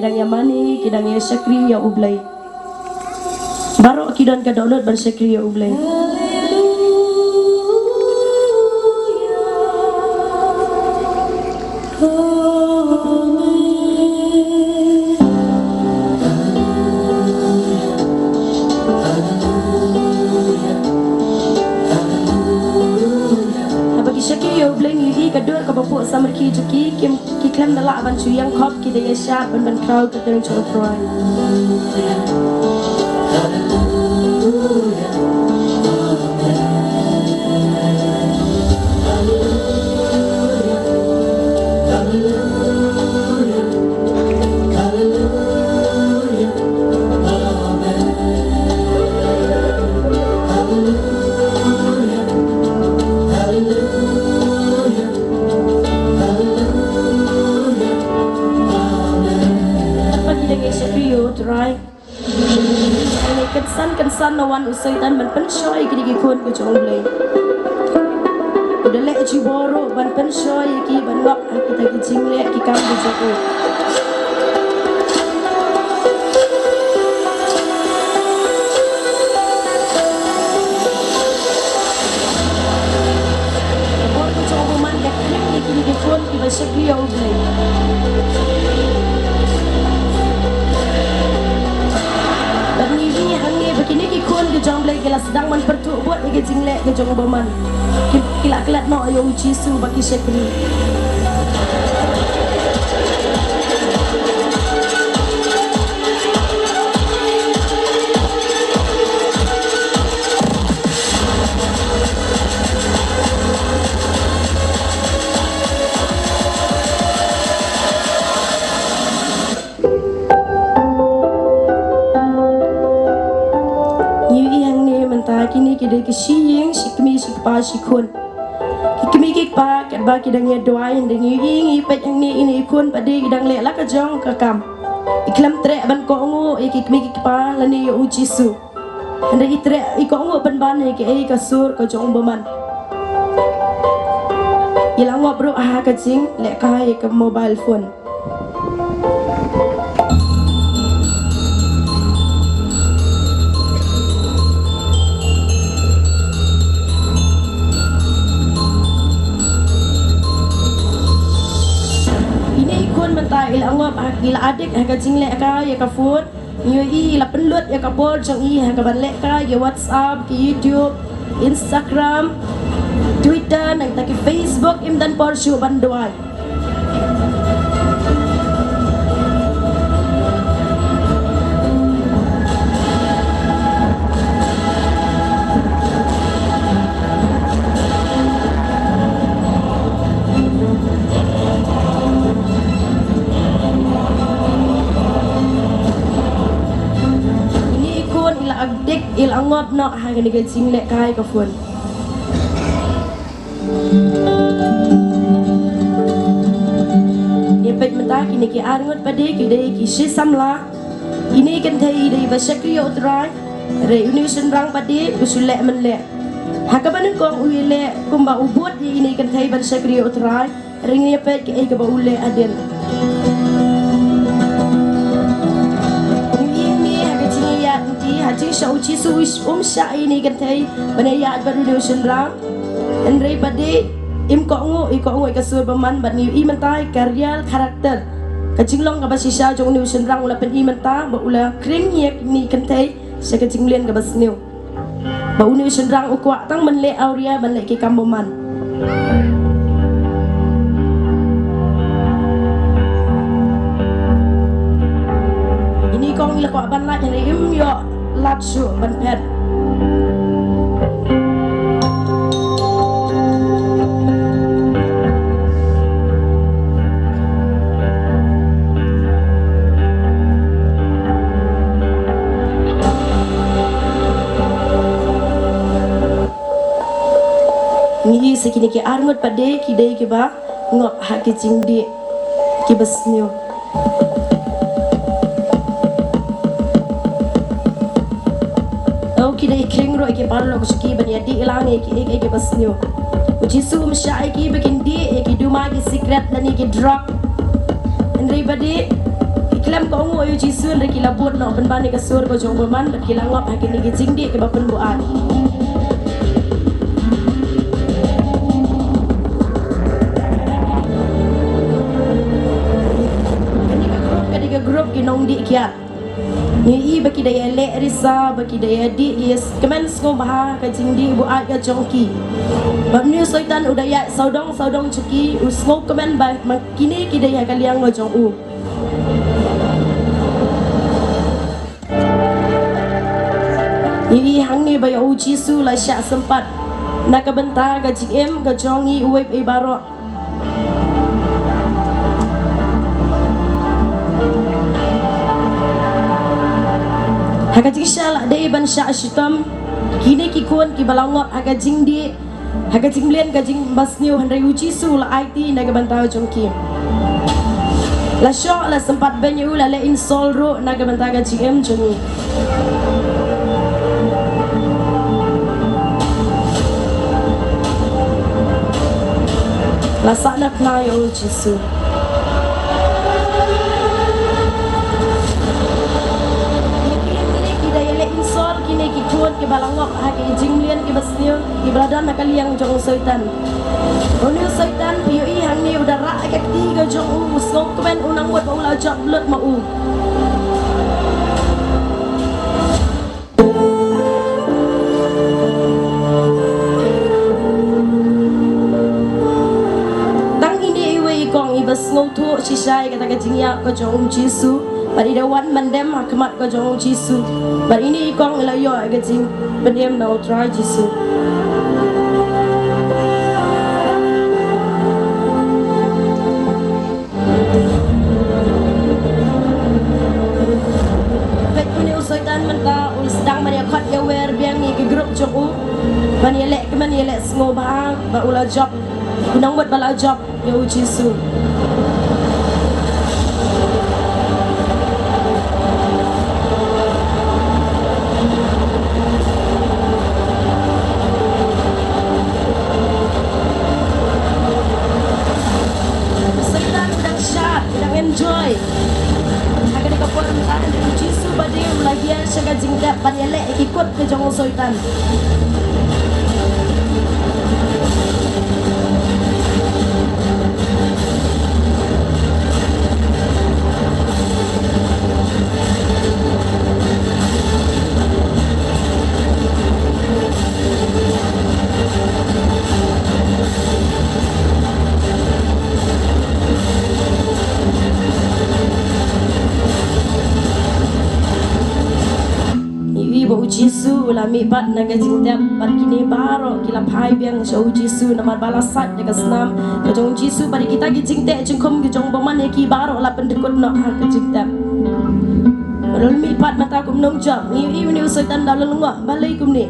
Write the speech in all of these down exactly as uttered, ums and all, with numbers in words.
Dang ïa mane, ki dang ïa shakri ïa U Blei. Baroh ki don ka dohnud ban shakri ïa U Blei. Haba ki shakri ïa U Blei ngi ïohi ka dur kaba phuh samrkhie jong ki, kim, ki khlem da lah ban shu ïeng khop, ki da ïa shad ban ban khraw ka kyrteng jong U Trai. Haba ki dang ïa shakri ïa U Trai, kynsan kynsan la wan u Soitan ban pynshoi ïa kine ki khun ki jong U Blei. U da leh jubor ruh ban pynshoi ïa ki ban ngop ha kita ki jingleh ki kam ki jong u. Ka bor ka jong u bymman ka khring ïa kine ki khun kiba shakri ïa U Blei. Bad ngi ïohi hangne ba kine ki khun ki jong U Blei ki la sdang ban pyrtuh bud ïa ki jingleh ki jong u bymman. Ki, ki la klet noh ïa U Jisu ba ki shakri. Ngi ïohi hangne mynta kine ki dei ki shi ïing, shi kmie shi kpa shi khun. Ki kmie ki kpa katba ki dang ïa duwai, hynrei ngi ïohi, ngi peit hangne ine i khun pat de i dang leh la ka jong ka kam. I khlem treh ban kohnguh ïa ki kmie ki kpa lane ïa U Jisu. Hynrei i treh, i kohnguh pynban ïa kaei ka sur ka jong u bymman. I la ngop ruh ha ka jinglehkai ïa ka mobile phone. Ine i khun mynta i la ngop ha, i la addict ha ka jinglehkai ïa ka phone. Ngi ïohi i la pynlut ïa ka por jong i ha ka ban lehkai ki WhatsApp, ki YouTube, Instagram, Twitter, nangta ki Facebook, im don por shuh ban duwai. Ine i khun i la addict, i la ngop noh ha kane ka jinglehkai ka phone. Ngi peit mynta kine ki arngut pat de ki dei ki shi samla. Ine i kynthei i dei ba shakri ïa U Trai. Hynrei une u shynrang pat de u shu leh mynleh. Ha kaba nyngkong u ïaleh kumba u bud ïa ine i kynthei ban shakri ïa U Trai. Hynrei ngi peit kaei kaba u leh hadien. Ngi ïohi ha ka jingïaid lynti, ha jingshah U Jisu um shah ïa ine i kynthei ban ïaid bad une u shynrang. Hynrei pat de im kohnguh, i kohnguh ïa ka sur bymman bad ngi ïohi mynta ka real character, ka jinglong kaba shisha jong une u shynrang u la pyni mynta ba u la khring ïa ine i kynthei sha ka jingleh kaba sniew. Ba une u shynrang u kwah tang ban leh awria ban leh ki kam bymman. Ine i kong i la kwah ban lait hynrei im ïoh lad shuh ban phet. Ngi ïohi sa kine ki arngut pat de ki dei kiba ngop ha ki jingdih kiba sniew. Oh, ki dei khring ruh ki paralok sha ki ban ïadih lang ïa kiei kiei kiba sniew. U Jisu um shah ïa ki ba kin dih ïa ki duma, ki sikret lane ki drug. Hynrei pat de ki Khlem ka ong u Jisu, hynrei ki la bud noh pynban ïa ka sur ka jong u bymman, bad ki la ngop ha kine ki jingdih kiba pynbuaid. Kane ka group, kane ka group ki nongdih kiad. Ngi ïohi ba ki da ïaleh risa, ba ki da ïadih, ki ïa kmen sngewbha ka jingdih buaid ka jong ki. Bad une u Soitan u da ïaid sawdong sawdong jong ki, u sngewkmen ba ma kine ki dei ha ka liang ka jong u. Ngi ïohi hangne ba ïa u Jisu la shah sympat na ka bynta ka jingim ka jong ngi uwei pa uwei baroh. Ha ka jingshah la dei ban shah shitom kine ki khun kiba la ngop ha ka jingdih, ha ka jingmlien ka jingbasniew, hynrei u Jisu u la aiti na ka bynta jong ki. La shoh, la sympat beiñ ïa u, la leh insult ruh na ka bynta ka jingim jong ngi. La sahnarphna ïa u Jisu. Kine ki da ïaleh insult, kine ki khun kiba la ngop ha ki jingmlien kiba sniew, kiba la don ha ka liang jong u Soitan. Une u Soitan, phi ïohi hangne u da rah ïa ka kti ka jong u, u sngewkmen, u nang mut ba u la jop lut ma u. Tang ine iwei i kong iba sngewthuh shisha ïa kata ka jingïap ka jong u Jisu, bad i da wan ban dem ha khmat ka jong u Jisu. Bad ine i kong i la ïoh ïa ka jingpynim na u Trai Jisu. Peit une u Soitan mynta u sdang ban ïa khot ïa wer biang ïa ki group jong u, ban ïaleh kmen ïaleh sngewbha ba u la jop, u nang mut ba la jop ïa u Jisu. Soitan u dang shad, u dang enjoy. Ha kane ka por mynta u Jisu ba dei u la hiar sha ka jingtep ban ïaleh ïa ki kut ka jong u Soitan. Ngi ïohi ba u Jisu u la mihpat na ka jingtep, bad kine baroh ki la phai biang sha u Jisu, namar ba la sait da ka snam ka jong u Jisu, bad kita ki jingteh jingkhum ki jong u bymman ïa ki baroh la pyndykut noh ha ka jingtep. Ba la mihpat mynta kum nongjop, ngi ïohi une u Soitan da la lyngngoh, balei kumne?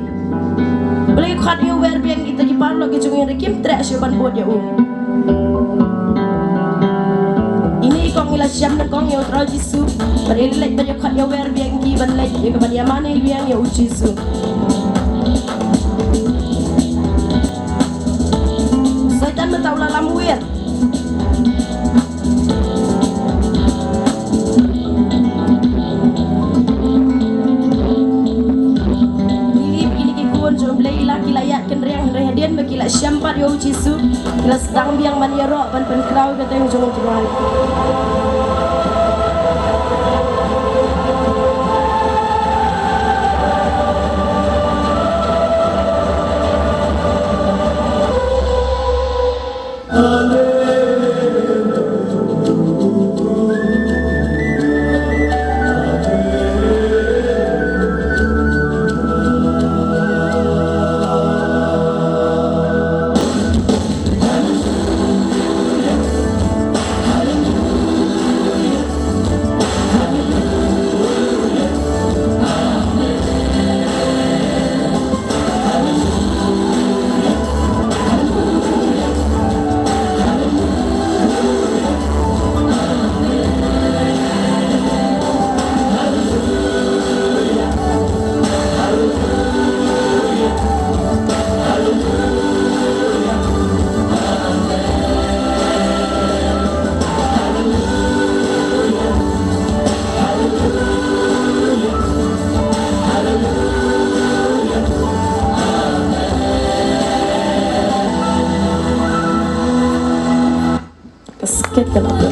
Balei u khot ïa wer biang kita ki paralok ki jong ngi hynrei kim treh shuh ban bud ïa u? Ine i kong i la shem nyngkong ïa u Trai Jisu, bad i la leit bad ïa khot ïa wer biang ki ban leit ïa ka ban ïa mane biang ïa u Jisu. Soitan mynta u la lam wir. Kine ki khun jong U Blei la ki la ïaid kynriang hynrei hadien ba ki la shem pat ïa u Jisu, ki la sdang biang ban ïaroh ban pynkhraw ïa ka kyrteng jong U Trai. Kate ka la